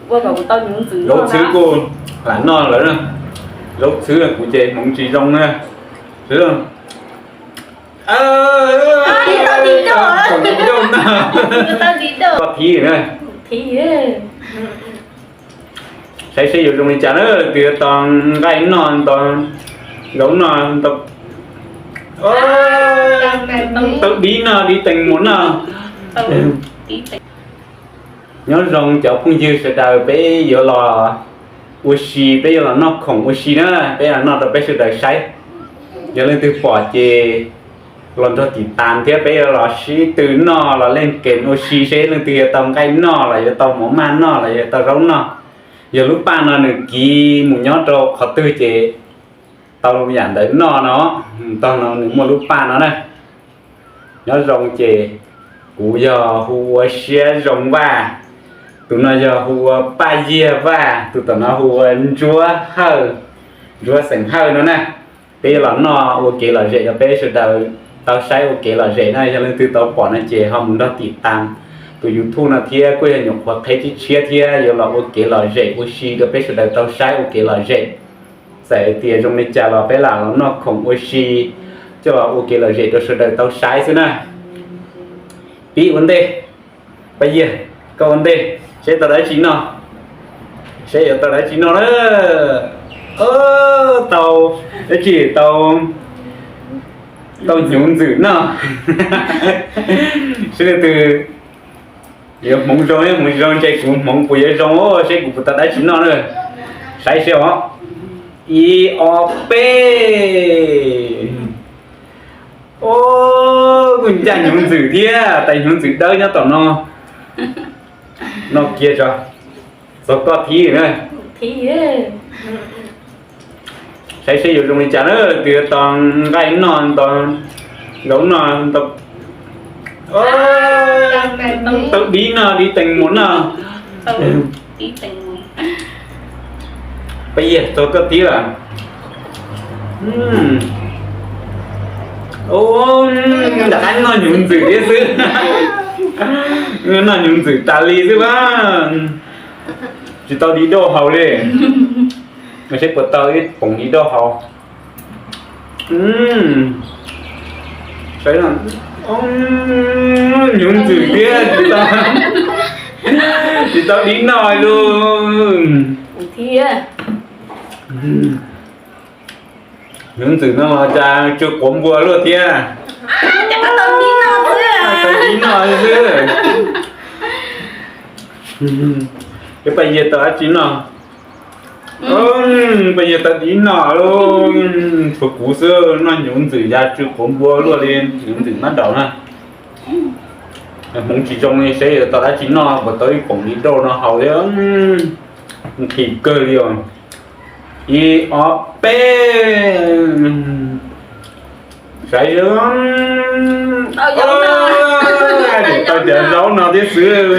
Zaub txhwb kuj lam noj lawm na. Zaub txhwb kuv ces hmoov tsis zoo na. Koj thib na. Saib seb yuav zoo li cas na, leej twg yuav tau nqaij noj, tau zaub noj, tau dib noj, dib tees mus noj. Nyob zoo cov phooj ywg sawv daws, peb yuav los ua si, peb yuav los noj khoom ua si na, peb los noj rau peb sawv daws saib. Yog leej twg pom ces los nrog tim tas thiab, peb yuav los sib tw noj los leej kem ua si seb leej twg yuav tau nqaij noj los yuav tau mov maj noj los yuav tau zaub noj. Yog lub paj no nws kiv mus nyob rau qhov twg ces tau yam ntawd noj no. Tog no nws muaj lub paj no na. Nyob zoo ces kuv yog hu ua Siab Zoo Vaj, tus no yog hu ua Paj Yiag Vaj, tus tom no hu ua Ntsuab Hawj, Ntsuab xeem Hawj no na. Peb los noj ua kev lom zem rau peb sawv daws tau saib ua kev lom zem na. Yog leej twg tau pom no ces ho mus nrog tim tas tus YouTube no thiab, kuj yog nyuam qhuav qheb tshiab tshiab thiab, yuav los ua kev lom zem ua si rau peb sawv daws tau saib ua kev lom zem. Txawm tias zoo li cas los peb lam los noj khoom ua si coj los ua kev lom zem rau sawv daws tau saib xwb na. Pib ua ntej, Paj Yiag, koj ua ntej, seb tau dab tsi noj, seb yuav tau dab tsi noj na. Tau, dab tsi tau, tau hnyuv ntxwm noj. Seb leej twg yuav hmoov zoo, hmoov zoo ntshe kuv hmoov puas yuav zoo, seb kuv puas tau dab tsi noj na. Saib seb os. Ib ob peb. Kuj ncaj hnyuv ntxwm thiab, tais hnyuv ntxwm dawb nyob tom no. Noj kiag tso, txog koj thib na. Saib seb yuav zoo li cas na, leej twg yuav tau nqaij noj, tau zaub noj, tau dib noj, dib tees mus noj. Paj Yiag, txog koj thib lawm. Nram qab noj hnyuv ntxwm thiab xwb. Noj hnyuv ntxwm tas li xwb a. Tsis tau di doj haus li. Seb puas tau ib poom di doj haus. Hnyuv ntxwm thiab, tsis tau dib noj li. Hnyuv ntxwm no cas tsw quav npua luaj thiab. Tau dib noj xwb. Paj Yiag tau dab tsi noj? Paj Yiag tau dib noj, tshuav kuv xwb noj hnyuv ntxwm cas tsw quav npua luaj li, hnyuv ntxwm mab daum na. Hmoov tsis zoo li, seb yuav tau dab tsi noj, puas tau ib poom di doj no haus li. Nqhis kawg li os. Ib ob peb. Saib, tau cov zaub no thiab xwb.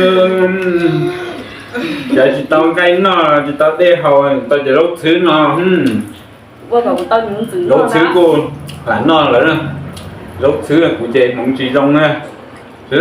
Cov tsis tau nqaij noj, tsis tau dej haus, tau cov zaub txhwb no. Zaub txhwb kuj lam noj lawm na. Zaub txhwb kuv ces hmoov tsis zoo na. Tsis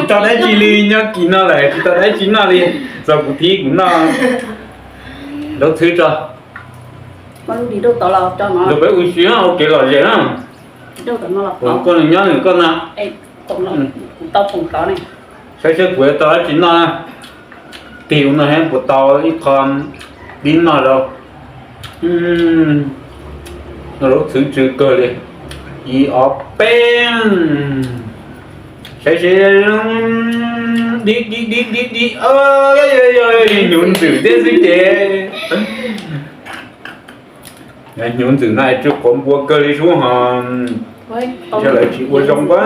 tau dab tsi li, nyob kis no lawm tsis tau dab tsi noj li. Txog kuv thib kuv noj zaub txhwb tso. Peb ua si ua kev lom zem na. Koj nyob nws koj na. Saib seb kuv yuav tau dab tsi noj na. Tig ua no thiab puas tau ib qho dib noj rau. No lub txhwv tsw kawg li. Ib ob peb. Saib seb, dib dib dib dib dib, hnyuv ntxwm thiab xwb ces. Hnyuv ntxwm no tsw quav npua kawg li sub ho. Yog lawv tsis ua zoo pab.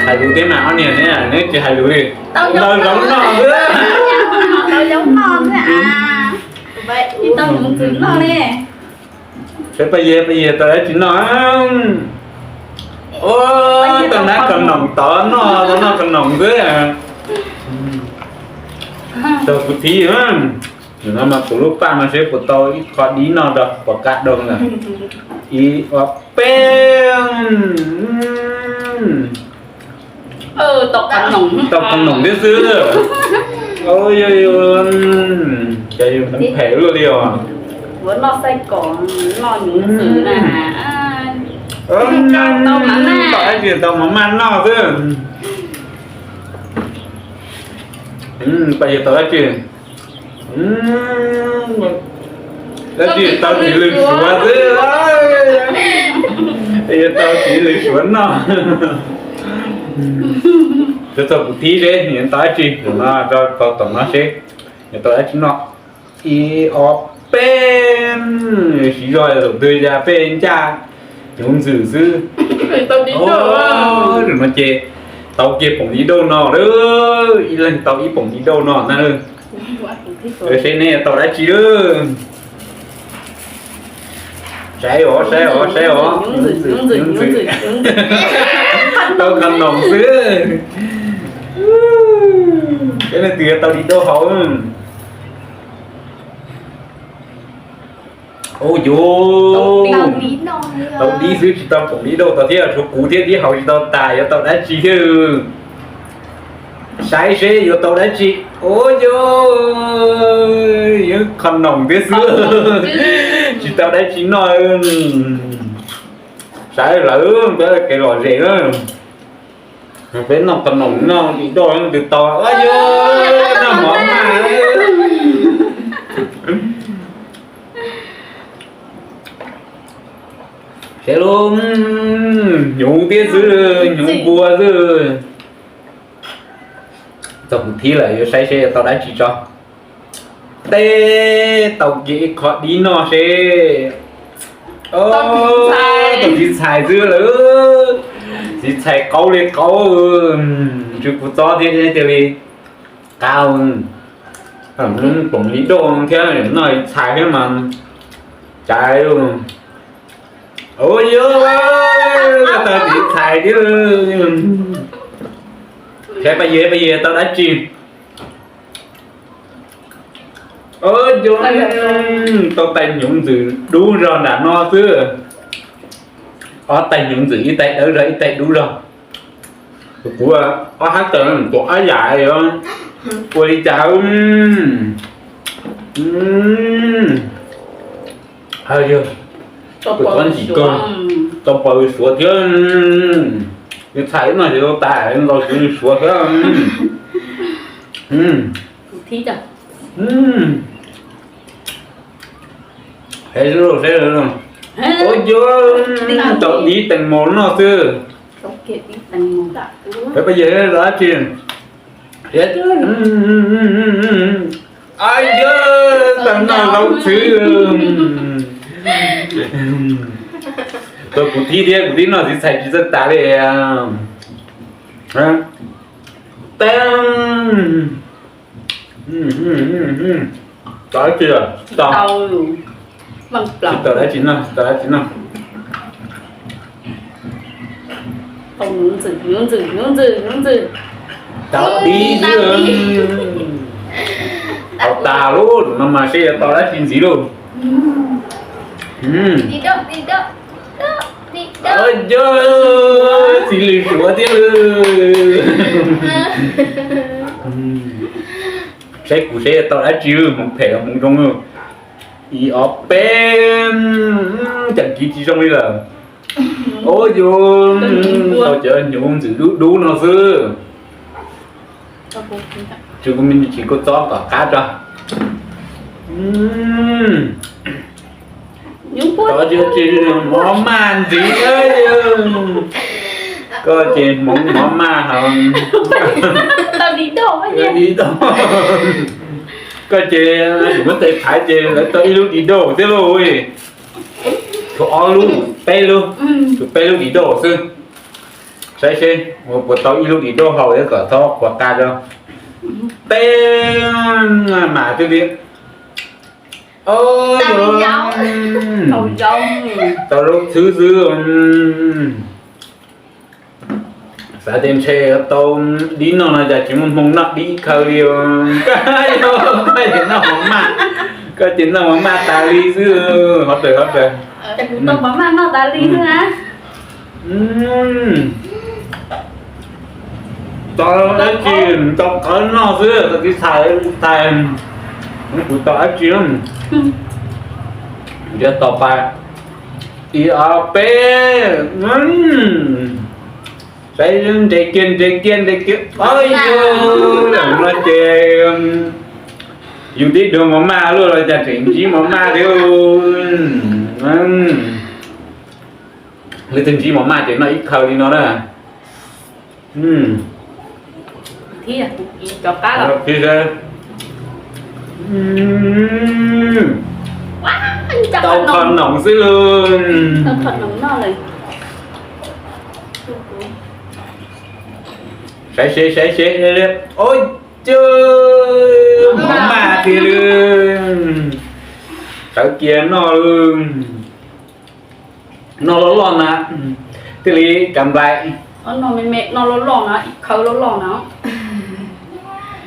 Hais lus thiab mas ob niag ne, neb tsis hais lus li. Tau zaub noj xwb. Saib Paj Yiag, Paj Yiag tau dab tsi noj. Tau nab qos noom tod noj, tau noj qos noom xwb. Tau kuv thib, no mas kuv lub paj no seb puas tau ib qho dib noj rau puas qab dau lawm. Ib ob peb. Tau qhov noom thiab xwb. Yog, yog, cas yus phem luaj li os. Ua noj xaij kom noj nyuv ntxwv na. Tau dab tsi tau mov maj noj xwb. Pas yog tau dab tsi? Dab tsi tau txiv lws suav xwb. Yog tau txiv lws suav noj. Txog kuv thib seb yuav tau dab tsi, tau tom no seb yuav tau dab tsi noj. Ib ob peb. Siv zog tus twg cas peb ncaj nyuv ntxwm xwb. Zaum no ces tau kiag poom dib dauj no lawm, ib leeg tau ib poom dib dauj no na. Seb neb tau dab tsi lawm. Saib os, saib os, saib os. Tau qhov noom xwb. Seb leej twg yuav tau dib dauj haus. Ua yus tau dib xwb tsis tau poom dib dauj tau thiab, tshuav kuv thiab dib haus tsis tau tas, yuav tau dab tsi thiab? Saib seb yuav tau dab tsi. Ua yus, yuav qhov noom thiab xwb, tsis tau dab tsi noj. Saib lawm peb kev lom zem na. Peb noj qhov noom noj dib dauj twg tau. Ua yus, noj mov maj. Saib lub, hnyuv thiab xwb, hnyuv npua xwb. Txog kuv thib lawm yuav saib seb yuav tau dab tsi tso. Teb tau kiag ib qho dib noj seb. Tau txiv txhais xwb lawm. Txiv txhais qaub li qaub. Tsw kuv txob thiab cia li qab. Poom dib dauj thiab noj txiv txhais thiab mas caiv. Ua yus, tau txiv txhais thiab. Saib Paj Yig, Paj Yig tau dab tsi? Tau tais hnyuv ntxwm dub zog nram no xwb. Ob tais hnyuv ntxwm, ib tais dawb zog ib tais dub zog. Kuv ob hab taws tuam ob yam, ua li cas yog tau pov suav thiab. Yus txhais no ces tau tas, los txwv suav thiab. Ua yus, tau dib tees maus noj xwb. Peb pab yawg dab tsi? Yog, tau noj zaub txhwv. Tau kuv thib thiab, kuv thib noj txiv txhais tsis txawj tas li. Tau dab tsi? Tsis tau dab tsi noj, tsis tau dab tsi noj. Tau dib xwb. Tau tas lub no mas seb yuav tau dab tsi ntxiv lauj. Yog, txiv lws suav thiab lawm. Saib kuv seb yuav tau dab tsi, hmoov phem los hmoov zoo. Ib ob peb, cas kiv tsis zoo li lawm. Ua yus, tau cov hnyuv ntxwm dub dub no xwb. Tsis kuv me ntsis kuv txob kom qab tso. Tsis mov maj ntxiv, koj ces hmoov mov maj hos. Koj ces muab tes thaiv ces lawv tau ib lub di doj thiab lauj. Tshuav ob lub, peb lub, tshuav peb lub di doj xwb. Saib seb puas tau ib lub di doj haus thiab kom txhob qhuav qa rau. Peb mam twb li. Tau zaub txhwv xwb. Xav tias ntshe tau dib noj no cas tsis muaj hmoo noj dib khaws li. Koj ces noj mov maj, koj ces noj mov maj tas li xwb. Hov daws, hov daws. Tau mov maj noj tas li xwb na. Tau dab tsi tau qhawv noj xwb, tau tiv thaiv thaiv, kuv tau dab tsi. Ntiav tau pais ib ob peb, saib nres kiag nres kiag nres kiag. Ib yam no ces yus tib dua mov maj luaj los cas tseem ntsib mov maj thiab. Leej twg ntsib mov maj ces noj ib khaws li no na. Tau qhov noom xwb. Saib seb, saib seb. Ua cas mov maj tiag li. Tawv kiag noj li. Noj loj loj na, thiaj li kav nplai. Noj loj loj na, ib khaws loj loj na.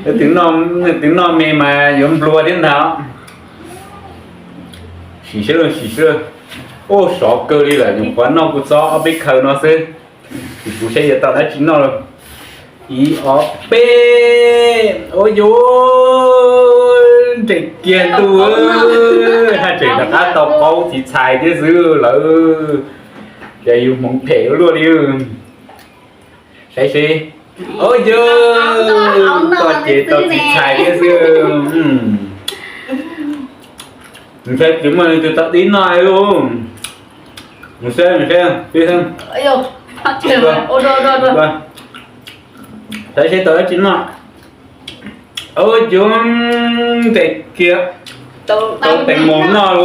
Leej twg noj me mas yuav nplua thiab ntag. Sim seb, sim seb. Ua sov kawg li lawm, nyuam qhuav noj kuv txob ob peb khaws no xwb. Kuv saib yuav tau dab tsi noj. Ib ob peb, ua cas nres kiag ntuj, haj tseem rov qab tau qaub txiv txhais thiab xwb lawm. Ces yus hmoov phem ua luaj li. Saib seb. Ua cas tau ces tau txiv txhais thiab xwb. Ntshe tsis muaj leej twg tau dib noj li. Nws saib, nws saib, saib seb tau dab tsi noj. Ua cas nres kiag tau teem maum noj.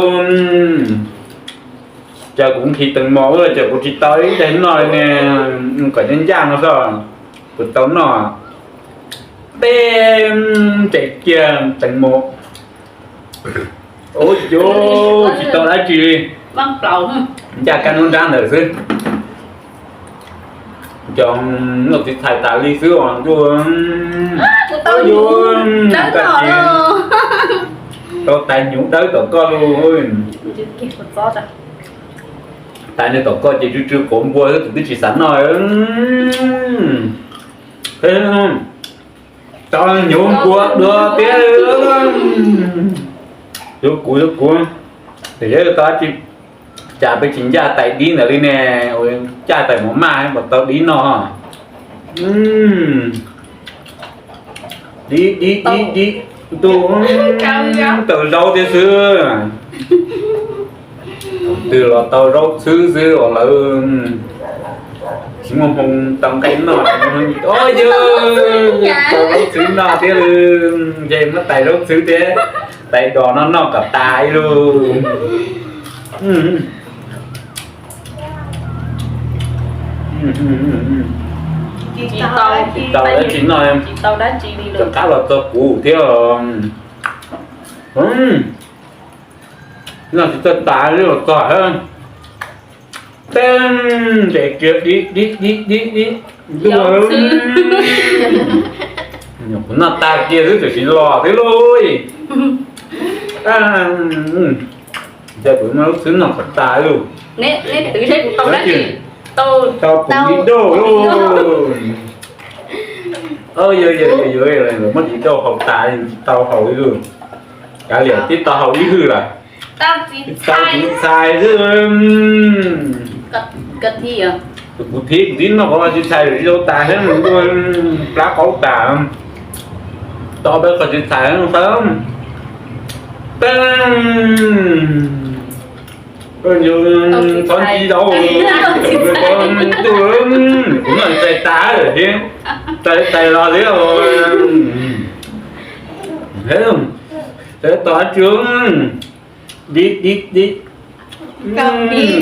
Cas kuv nqhis teem maum, cas kuv tsis tau ib daig noj li ne. Kom ncaj ncaj no xwb, kuv tau noj. Peb, nres kiag teem maum. Ua cas tsis tau dab tsi li, ncaj kab nruab nrab ntawm xwb. Cov noj txiv txhais tas li xwb os ntuj. Ua cas tau tais hnyuv dawb tom koj lug. Tais nws tom koj ces tsw tsw quav npua xwb, tus twb tsis xav noj. Tau hnyuv npua dua tiag. Yuav kuv, yuav kuv. Ces tau dab tsi, cas peb tsis ncaj tais dib ntawd li ne. Ncaj tais mov maj mas tau dib noj. Dib dib dib dib, ntuj, tau zaub thiab xwb. Twg los tau zaub txhwb xwb os lawm. Tsis muaj hmoo tau nqaij noj, tsis muaj hmoo, ua cas tau zaub txhwb noj thiab li. Ntshe muab tais zaub txhwb thiab tais dos no noj kom tas ib lub. Tsis tau dab tsi noj, rov qab los txog kuv thiab. Noj tsis tau tas li los txog. Peb nres kiag dib dib dib dib dib, ntuj, kuv noj tag kiag xwb tam sim los thiab lauj. Cas kuv noj lub txhwb noj kom tas lauj. Tau kuv dib dauj lauj. Yog yog yog, muab dib dauj haus tas tsis tau haus li lauj. Kav liam, twb tau haus ib hwj lawm. Tau txiv txhais xwb. Tus kuv thib, kuv thib noj qhov txiv txhais tsis tau tas thiab, plab qaub tas. Tau peb qhov txiv txhais no xwb. Txhob nti zaub, kuv noj txais tas thiab, txais txais los thiab. Tau dib dib dib,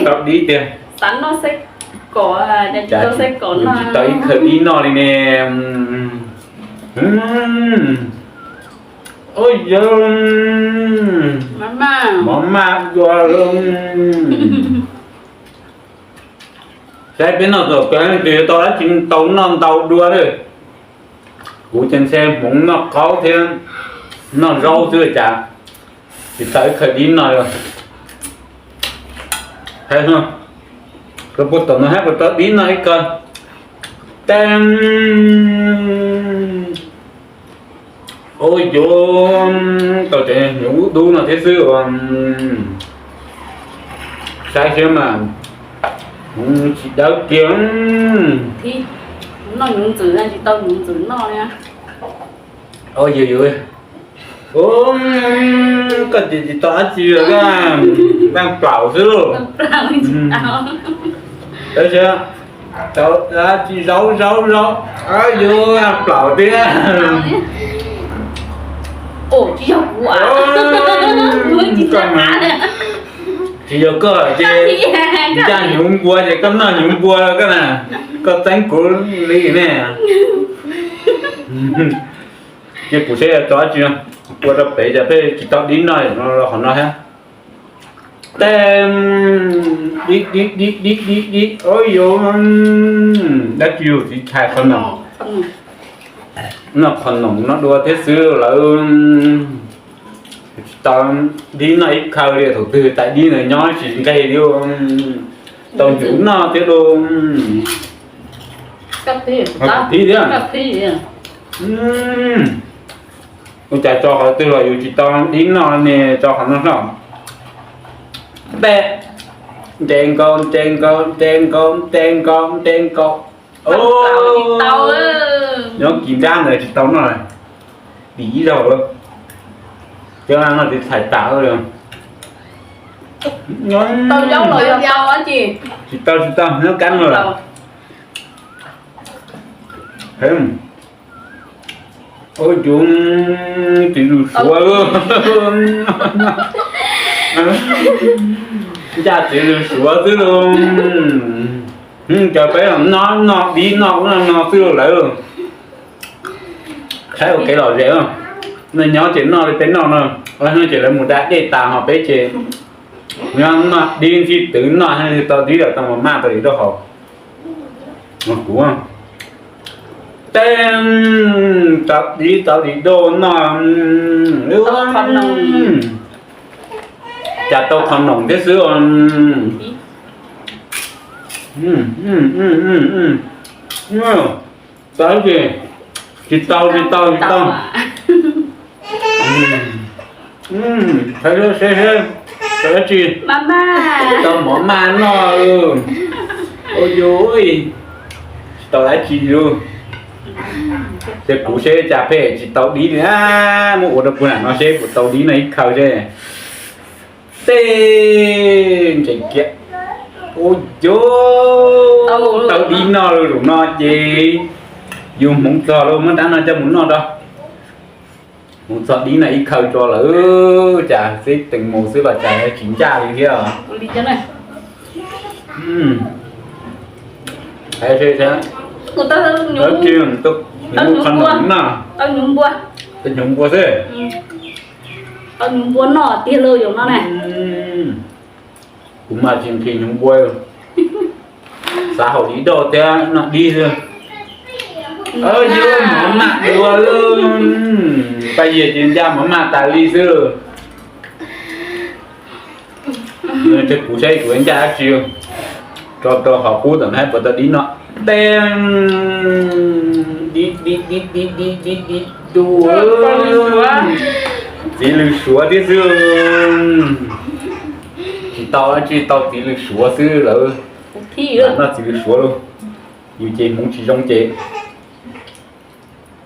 tau dib tiag. Tsis tau ib khaws dib noj li ne. Ua yog mov maj dua lawm. Saib peb noj txog kawg ces yuav tau dab tsi tau noj ntau dua lawm. Kuv ces ntshe hmoov noj qaub thiab noj zaub xwb cas, tsis tau ib khaw dib noj li. Hais no, koj puas tom no hab puas tau dib noj ib khaw? Teb, ua yuav tau cov hnyuv dub dub no thiab xwb. Saib siab mas tsis dawb kiag. Noj hnyuv ntxwm tsis tau hnyuv ntxwm noj li. Ua yuav, koj ces tsis tau dab tsi li, koj npaj plaum xwb lauj. Tab sis tau dab tsi zaub zaub zaub, yuav plaum thiab. Tsis yog koj ces noj hnyuv npua ces koj noj hnyuv npua koj na, koj txeeb kuv li ne. Ces kuv saib tau dab tsi no, ua rau pem cas peb tsis tau dib noj qhov no thiab. Teb, dib dib dib dib dib dib, ua yuav dab tsi yus txiv tshais qhov no. Noj qhov no no dua thiab xwb lawm. Tsis tau dib noj ib khaw li, thaum twg tais dib ntawd nyob tsis nqeg li. Tau hnyuv noj thiab lauj. Qhov thib thiab. Ua cas tso qhov twg los yus tsis tau dib noj ne, tso qhov no no. Nce nkaus nce nkaus nce nkaus nce nkaus nce nkaus. Nyob kis nrab ntawd tsis tau noj, dim ib zaug lawm. Cov no tsis txhais tas li. Tsis tau tsis tau, nyob kab no lawm. Ua yuav txiv lws suav, ncaj txiv lws suav xwb lauj. Cov peb noj dib noj ub noj no xwb lawm. Saib ua kev lom zem, noj nyob ces noj li peb noj no, ces lawv mus da dej tas ho peb ces nyob noj dib ntxhi twv noj, tau dib los tau mov maj tau li rau hauv. Kuv teb, tau dib tau li doj noj. Cas tau qhov noom thiab xwb. Tau ces tsis tau tsis tau tsis tau. Saib saib, tau dab tsi? Tau mov maj noj. Ua yuav, tsis tau dab tsi li. Ces kuv seb cas peb tsis tau dib li na. Muab ua rau puag nram no seb puas tau dib noj ib khaw seb. Teb, ntses kiag. Ua yuav, tau dib noj lawm zaum no ces yus hmoov txog lawm, muab rab no coj mus noj rau. Hmoov txog dib noj ib khaw tso lawm, cas xib tees mus xwb los cas tsis ncaj li thiab. Qhov no na, tau hnyuv npua xwb. Kuv mas tsis nqhis hnyuv npua, xav haus dib doj thiab noj dib xwb. Yog mov maj dua, Paj Yias ces ncaj mov maj tas li xwb. Ces kuv saib kuv ncaj dab tsi, tso rau hauv qub tom no puas tau dib no. Dib dib dib dib dib dib dib du, txiv lws suav thiab xwb. Tsis tau dab tsi, tau txiv lws suav xwb lawm. Noj txiv lws suav lauj. Yus ces hmoov tsis zoo ces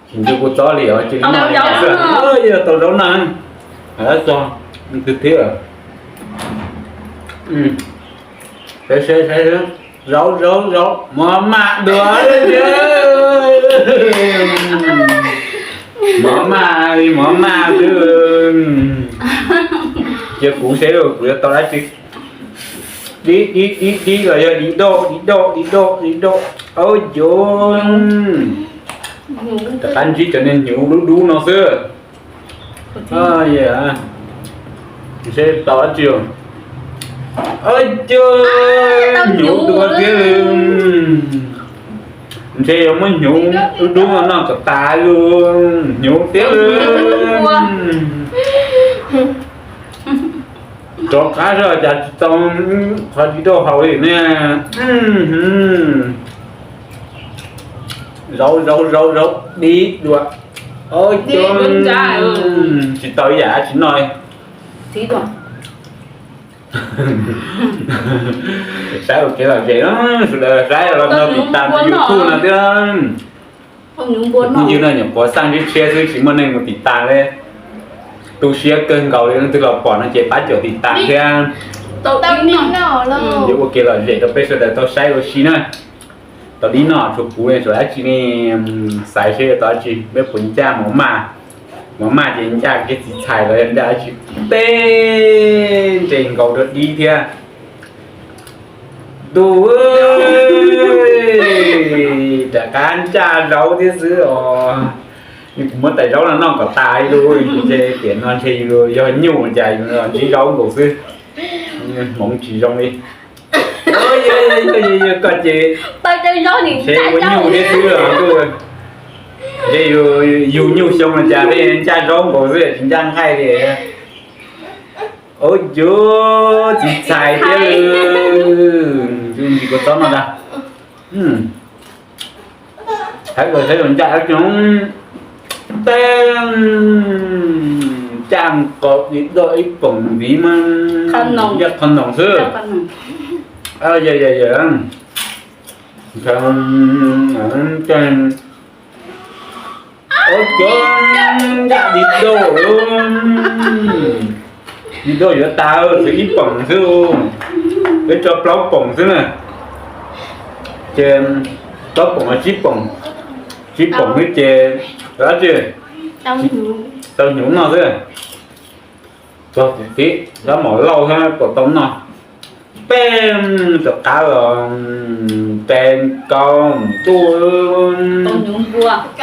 tsis ntsib kua txob li os, cia li noj li xwb. Yog tau zaub noj, txog twg thiab. Saib saib, zaub zaub zaub, mov maj dua. Mov maj li mov maj xwb. Cia kuv seb kuv yuav tau dab tsi. Dib dib dib dib los yog dib doj, dib doj dib doj dib doj. Au yos, rov qab ntsib cov niag hnyuv dub dub no xwb. Seb tau dab tsi. Ua cas hnyuv dua thiab. Ntshe yuav muab hnyuv dub dub no noj kom tas li. Hnyuv thiab. Rov qab zoj cas tsis tau qhov dib rau haus li ne. Zauv zauv zauv zauv dib dua. Tsis tau ib yam dab tsi noj. Saib ua kev lom zem, sawv daws saib los no tim tas YouTube no thiab. Phooj ywg no nyuam qhuav xaj ntsib tshiab xwb tsis muaj neeg mus tim tas li. Tu siab kawg nkaus li, leej twg los pom no ces pab caum tim tas thiab. Yuav ua kev lom zem rau peb sawv daws tau saib ua si na. Tau dib noj tshuav kuv, tshuav dab tsi ne? Xaiv seb tau dab tsi, peb puas ncaj mov maj. Mov maj ces ncaj kev txiv txhais los yog ncaj dab tsi. Teb nres nkaus rau dib thiab. Ntuj, rov qab ncaj zaub thiab xwb os. Kuv muab tais zaub no noj kom tas li, ntshe tiam no ntshe yus yog nyuj cas yus ntsib zaub nkaus xwb. Hmoov tsis zoo li. Koj ces ntshe ua nyuj thiab xwb os. Ntshe yus nyuj xyoo no cas pheej ncaj zaub nkaus xwb tsis ncaj nqaij li. Ua cas txiv txhais thiab. Ntsis kua txob no ntag. Hais kom saib ncaj dab tsi. Teb ncaj nkaus li doj ib poom ntxiv mas ncaj qhov noom xwb. Ua cas ncaj li doj, li doj yuav tas, tshuav ib poom xwb. Peb tso plaub poom xwb na. Ces plaub poom los tsib poom, tsib poom xwb ces dab tsi, tau hnyuv noj xwb. Txog tim tib, rab mom lauj thiab puas tau noj. Peb rov qab los, tes nkaus tuaj,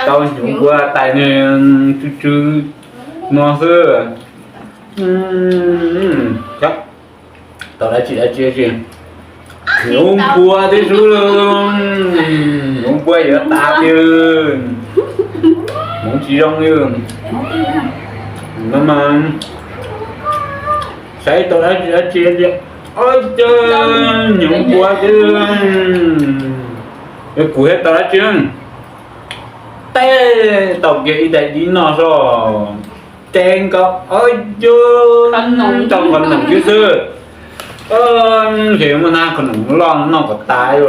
tau hnyuv npua tais nws tsw tsw no xwb. Tau dab tsi dab tsi, hnyuv npua thiab xwb, hnyuv npua yuav tas tiag, hmoov tsis zoo li. No mas saib tau dab tsi dab tsi, ob cov hnyuv npua thiab, kuv thiab tau dab tsi. Teb tau kiag ib daim dib noj zog, ces nkaus ob cov tau qhov noom thiab xwb. Ntshe muaj nab qhov noom loj noj kom tas lawm.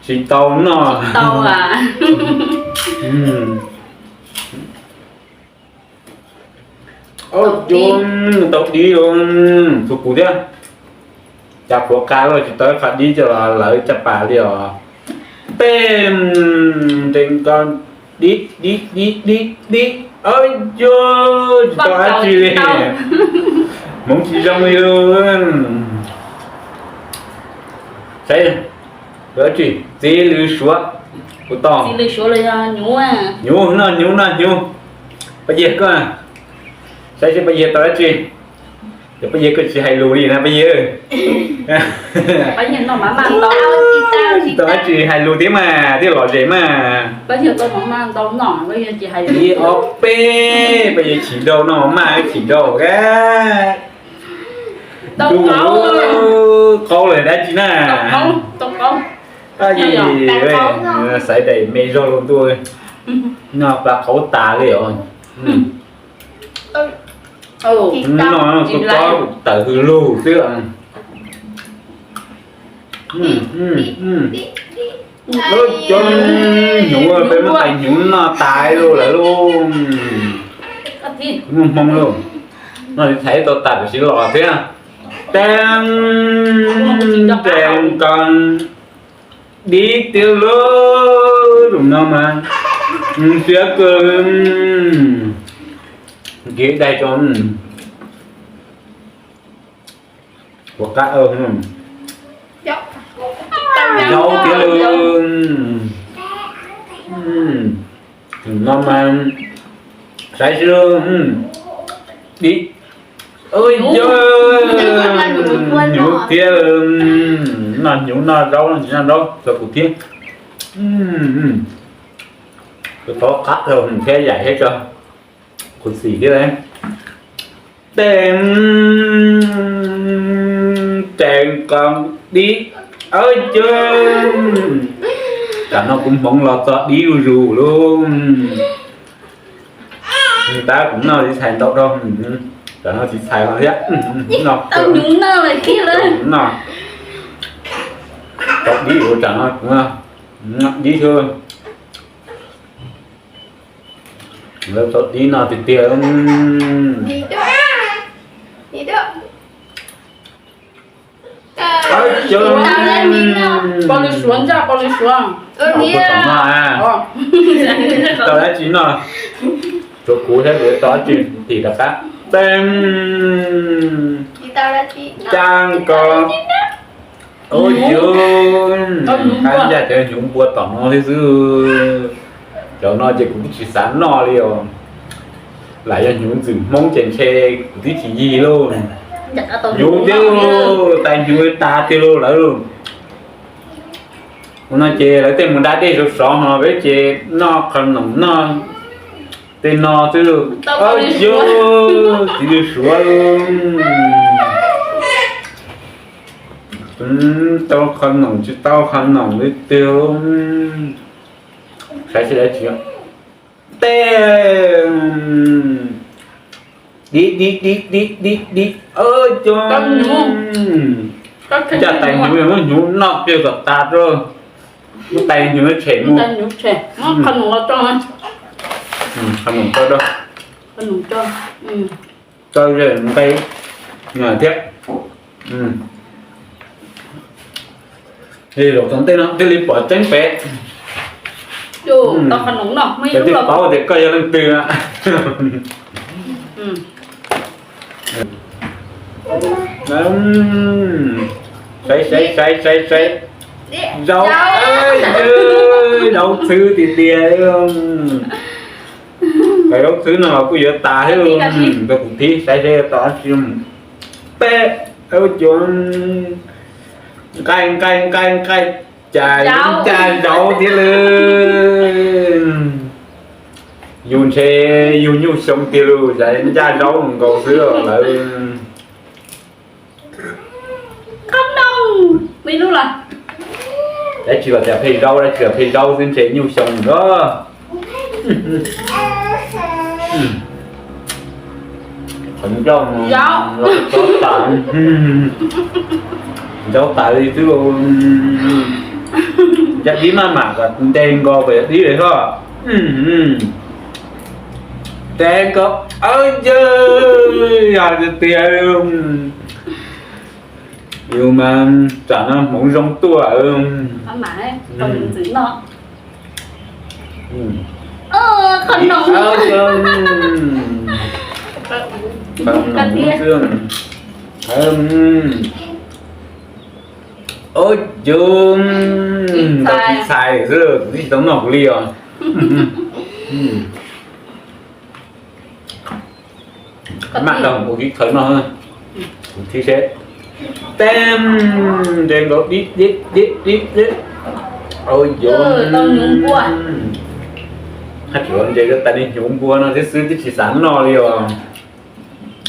Tsis tau noj. Ob cov tau dib, tshuav kuv thiab. Cas puav qa los tsis tau qhov dib coj los lawv caj pas li os. Peb nres nkaus dib dib dib dib dib, ob cov tsis tau dab tsi li. Hmoov tsis zoo li. Saib, txiv lws suav, kuv tau. Hnyuv no hnyuv no hnyuv. Paj Yiag koj, saib seb Paj Yiag tau dab tsi. Ces Paj Yiag koj tsis hais lus li na Paj Yiag. Tsis tau dab tsi hais lus thiab mas thiaj lom zem mas. Ib ob peb, Paj Yiag chim dhau no mas chim dhau. Qaub lawm dab tsi na. Xaiv daim me zog los ntuj, noj plas qaub tas li os. No kuv tawm hws lug xwb. Cov hnyuv peb muab tais hnyuv noj tas lawm lauj. Muaj hmoo lauj. Noj li thaiv tau tas tam sim los thiab. Teeb, nres nkaus dib tiag lauj. Tus no mas siab kawg. Nkiv daig tso. Ua qab zaub tiag lauj. Tus no mas Saib seb, dib, hnyuv thiab, noj hnyuv noj zaub, noj zaub txog kuv thiab. Thov qab thiab yaim thiab tso, kuv xim thiab. Tej tes nqos dib, aw, tam no kuv hmoov los txog dib zuj zus lauj. Tab kuv noj txiv txhais ntau dhau, tam no txiv txhais los thiab. Noj, tau dib ua tam no kuv noj dib xwb. Lawv tau dib no tiag tiag. Pau li suav ntag, pau li suav. Tau dab tsi noj? Tsuav kuv thiab kuv tau dab tsi tim rov qab. Teb, caj nkaus. Ua yus, qab ncaj cov hnyuv npua tom no thiab xwb. Cov no ces kuv twb tsis xav noj li os. Lam yog hnyuv ntxwm Hmoob ces ntshe kuv twb tsis yig lauj. Hnyuv thiab, tais hnyuv tas tiag lauj lawv. Ua no ces lawv tej mus da dej sov sov ho peb ces noj qhov noom noj tej no xwb. Yog txiv suav, tau qhov noom tsis tau qhov noom li tiag. Saib seb dab tsi. Tej, di di di di di di, cov ncaj tais hnyuv, muab hnyuv noj kiag kom tas rau. Muab tais hnyuv tshem mus. Qhov noom tso rau, tso ze nqe thiab. Zaum tom ntej no thiaj li pom tseeb pem. Koj thiaj paub tias koj yog leej twg. Saib saib saib saib saib. Zaub, zaub txhwb tiag tiag. Tais zaub txhwb no los kuj yuav tas thiab. Ntawd kuv thib saib seb tau dab tsi. Peb, cuav, nqaij nqaij nqaij nqaij, cas ncaj zaub thiab lawm. Yus ntshe yus nyuj xyoo tiag lauj, cas ncaj zaub nkaus xwb lawm. Dab tsi los cas pheej zaub, dab tsi los pheej zaub xwb ntshe nyuj xyoo lawm. Qhov ncauj, zaub tas li xwb. Cov dib maj mam kom nte nkaus kom cov dib li hos. Nte nkaus, yog tiag tiag. Yus mas tsam no hmoov zoo tuaj. Ua tau tib txhais xwb, kuv twb tsis tau noj kuv li os. Maj rau kuv thib khawv no, kuv thib seb. Teb, nte nkaus dib dib dib dib. Haj tsuav nte rau tais li hnyuv npua no thiab xwb, twb tsis xav noj li os.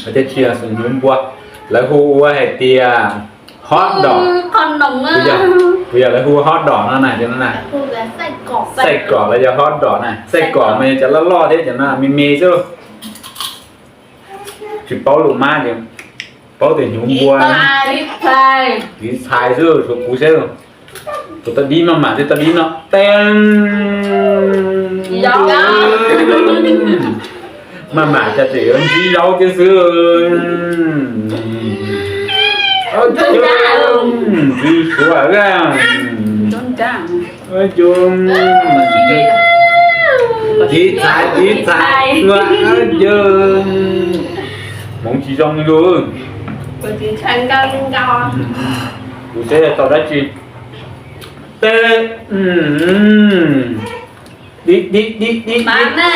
Tias tsis yog hnyuv npua, lawv hu ua hais tias hot dog. Kuv yog lawv hu ua hot dog no na, xaij kom los yog hot dog na, xaij kom mas yog cov loj loj thiab cov no me me xwb. Tsis paub lus mab ces paub tias hnyuv npua, tib txhais xwb, tshuav kuv seb. Kuv tau dib maj mam thiab tau dib no. Teb, maj mam cas tseem yuav ntsib zaub thiab xwb. Ntxim suav. Tib txhais tib txhais. Hmoov tsis zoo li. Kuv seb tau dab tsi. Teb, Dib dib dib dib. Maj maj,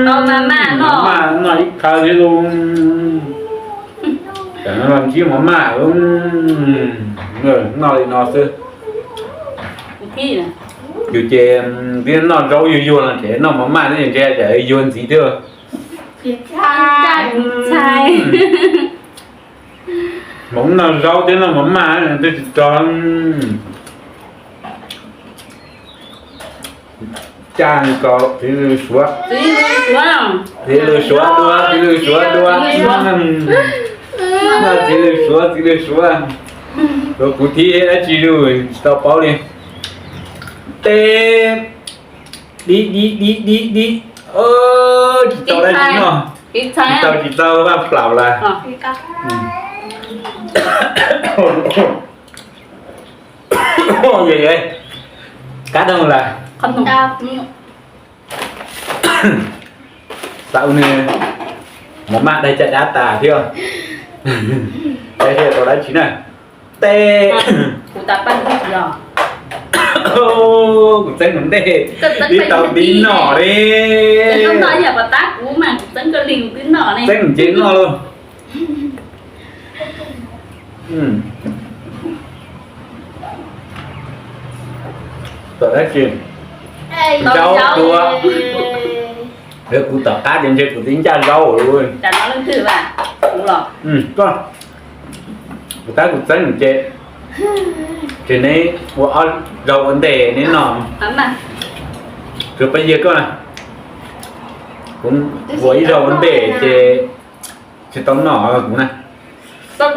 tau maj maj noj. Maj maj noj ib qho thiab lauj. Tam no los ntsib maj maj, noj li no xwb. Yus ces twb noj zaub yuag yuag no ces noj maj maj thiab ntshe cas yuag ntxiv thiab. Hmoov noj zaub thiab noj maj maj twb tsis tso. Caj nkaus txiv lws suav. Txiv lws suav dua, txiv lws suav dua. Txiv lws suav, txiv lws suav. Kuv thib dab tsi los tsis tau paub li. Teb. Dib dib dib dib dib. Tsis tau dab tsi no. Tsis tau, tsis tau, vaj plaum lawm. Kab doog lawm. Xav ua nws mov maj daig caj dab tas thiab. Tau dab tsi na? Teb. Kuv txeeb mus ntej, tib tau tib noj li. Txeeb mus ntej noj lauj. Tom dab tsi? Zaub dua. Kuv tom qab ces ntshe kuv twb ncaj zaub lawm. Kuv tab kuv txeeb ces ces neb ua ob zaug ua ntej neb noj. Tsuas peb yig koj na. Kuv ua ib zaug ua ntej ces tsis tau noj kuv na. Dim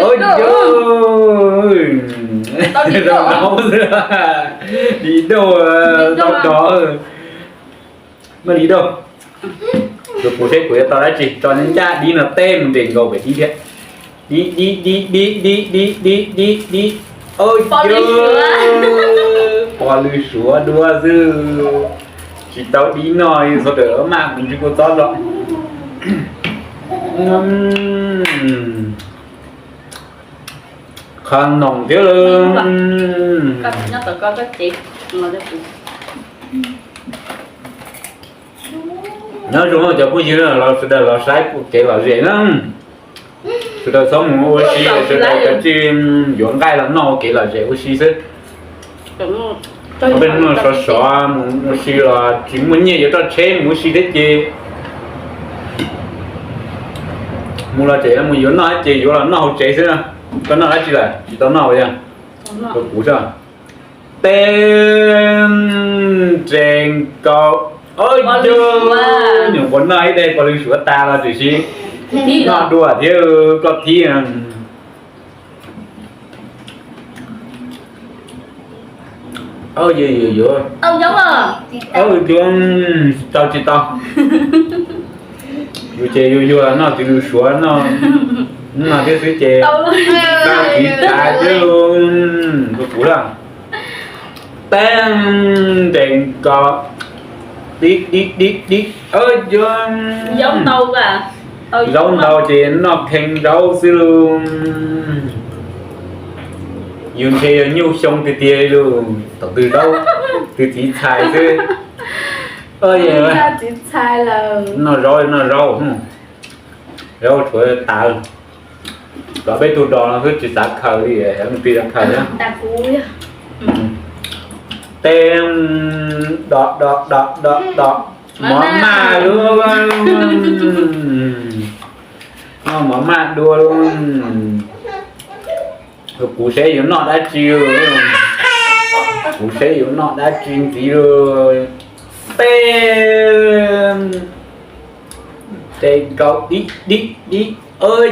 dog, dim dog. Kuv seb kuv yuav tau dab tsi tso ncaj dib no teb mus nres nkaus pem dib thiab. Dib dib dib dib dib dib dib dib dib. Pos lw suav dua xwb. Tsis tau dib noj li, sawv daws maj mus ntsib kua txob tso. Qhov noom thiab lawm. Nyob zoo cov phooj ywg los sawv daws los saib kev lom zem na. Sawv daws txhob mus ua si, sawv daws kav tsij yuav nqaij los noj ua kev lom zem ua si xwb. Peb hnub no sov sov mus ua si los tsis muaj nyiaj yuav roj tsheb mus ua si thiab ces mus los tseem mus yuav noj ces yuav los noj hauv tsev xwb. Koj noj dab tsi lawm? Tsis tau noj yog? Kuv teb, nres nkaus. Nyuam qhuav noj ib daim pos lw suav tas los tiam sis noj dua thiab koj thib. Yuav, yuav, tsis tau, tsis tau. Yus ces yus yuav noj txiv lws suav no, no thiab xwb ces tau kiv tas xwb. Kuv lawm. Teb, nres nkaus. Dib dib dib dib. Zaub ntau ces noj kheej zaub xwb lauj. Yus ntshe yog nyuj xyoo tiag tiag li lauj, thaum twg zaub twg txiv txhais xwb. Noj zaub, noj zaub, zaub tshuav tas. Kom peb tug dos no xwb tsis xav khaws li, mus tig rau khaws thiab. Teb, do do do do do. Mov maj lauj. Noj mov maj dua lauj. Kuv seb yuav noj dab tsi, kuv seb yuav noj dab tsi ntxiv lauj. Teb, nres nkaus dib dib dib.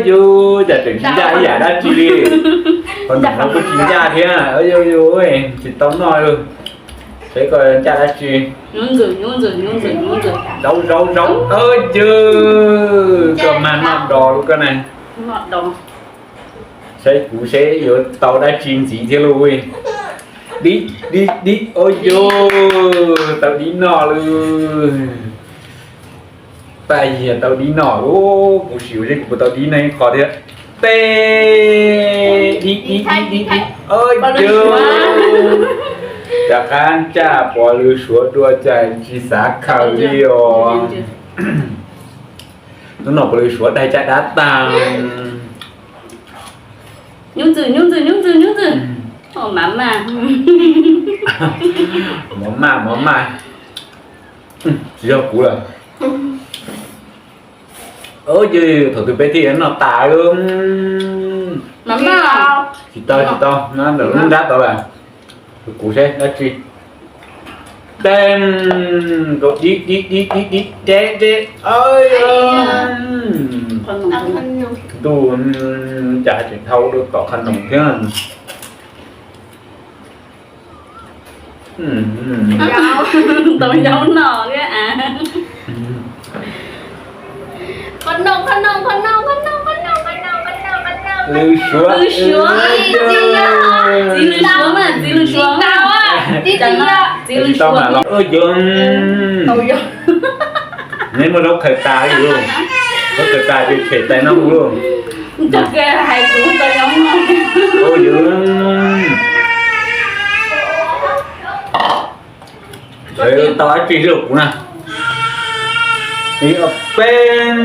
Yus cas tseem tsis ncaj ib yam dab tsi li. Qhov no kuj tsis ncaj thiab. Yus tsis tau noj li. Seb koj ncaj dab tsi. Zaub zaub zaub. Yus koj mag noj dos lauj koj na. Saib kuv seb yuav tau dab tsi ntxiv thiab lauj. Dib dib dib, yus tau dib noj lauj. Paj yig tau dib noj lauj, kuv sim ua seb kuv puas tau dib noj ib qho thiab. Teb, dib dib dib dib dib, yus Rov qab ntsaj pov lws suav dua cas tsis xav khaws li os. Hnub no pov lws suav daig caj dab tag. Nyob ntxwg, nyob ntxwg, nyob ntxwg, nyob ntxwg. Mov maj, mov maj, mov maj. Tsis yog kuv lawm. Ces thaum twg peb thiaj noj tas. Tsis tau, tsis tau, nyob ntawm lub nrab tod lawm. Kuv seb dab tsi. Teeb, dib dib dib dib dib deb deb. Ntuj, cas tseem dhau dua tom qhov noog thiab. Tau yaub no thiab. Lws suav, lws suav, txiv lws suav mas, txiv lws suav. Txiv lws suav los. Neb muaj zaub khaws tas li lauj. Zaub khaws tas ces tshem tais no mus lauj. Tau dab tsi rau kuv na. Ib ob peb.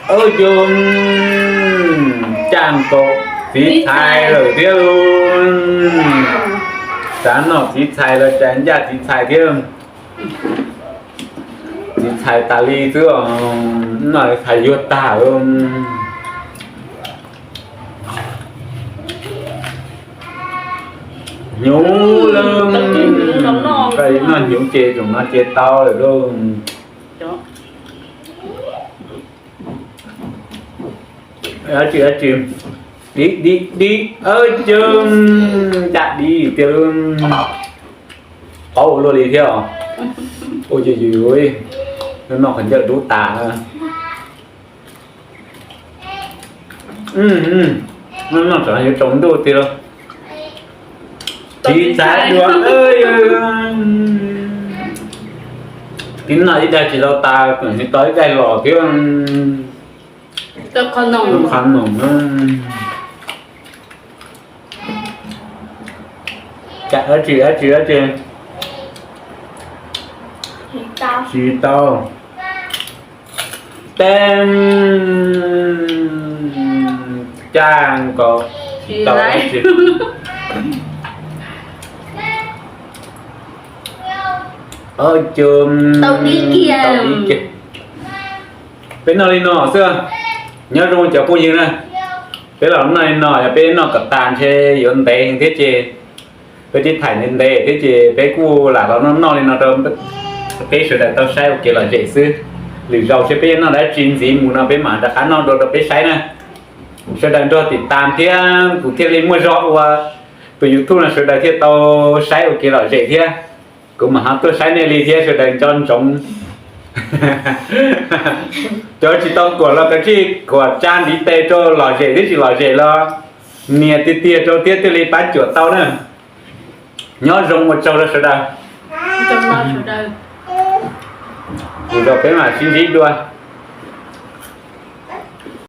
Ua cas cas nkaus txiv txhais lawm thiab. Xav noj txiv txhais los cas ncaj txiv txhais thiab. Txiv txhais tas li xwb os, noj txhais yuag tag. Hnyuv lawm, koj noj hnyuv ces tsoom no ces tau lawm lauj. Dib dib dib, cas dib tiag, qaub ua luaj li thiab os. Ua yus yus, noj qhov ncauj dub tas. Noj tsam yuav tsaus ntuj tiag lauj. Txiv txhais dua. Tib noj ib daig tsis tau tas, tseem tau ib daig los thiab. Qhov noom. Cas dab tsi dab tsi dab tsi. Tsis tau. Teeb, cas nkaus tsis tau dab tsi. Tau dib kiag. Peb noj li no xwb. Nyob zoo cov phooj ywg na, peb los noj li no, yog peb noj kom tas ntshe yuav ntev thiab ces peb twb thaij ntev ntev thiab ces peb kuj lam los noj noj li no rau peb sawv daws tau saib ua kev lom zem xwb. Lwm zaus seb peb yuav noj dab tsi ntxiv mus no peb mam rov qab noj dua rau peb saib na. Sawv daws nrog tim tas thiab kuv thiaj li muaj zog ua tus YouTube no sawv daws thiaj tau saib ua kev lom zem thiab. Kuv mam ho tuaj saib nej li thiab sawv daws nco ntsoov. Cov tsis tau kuam los kav tsij kuam tsa ntiv tes rau lom zem thiab tsis lom zem los nias tiag tiag rau thiab thiaj li pab cuam tau na. Nyob zoo ua tsaug rau sawv daws. Lwm zaus peb mam sib ntsib dua.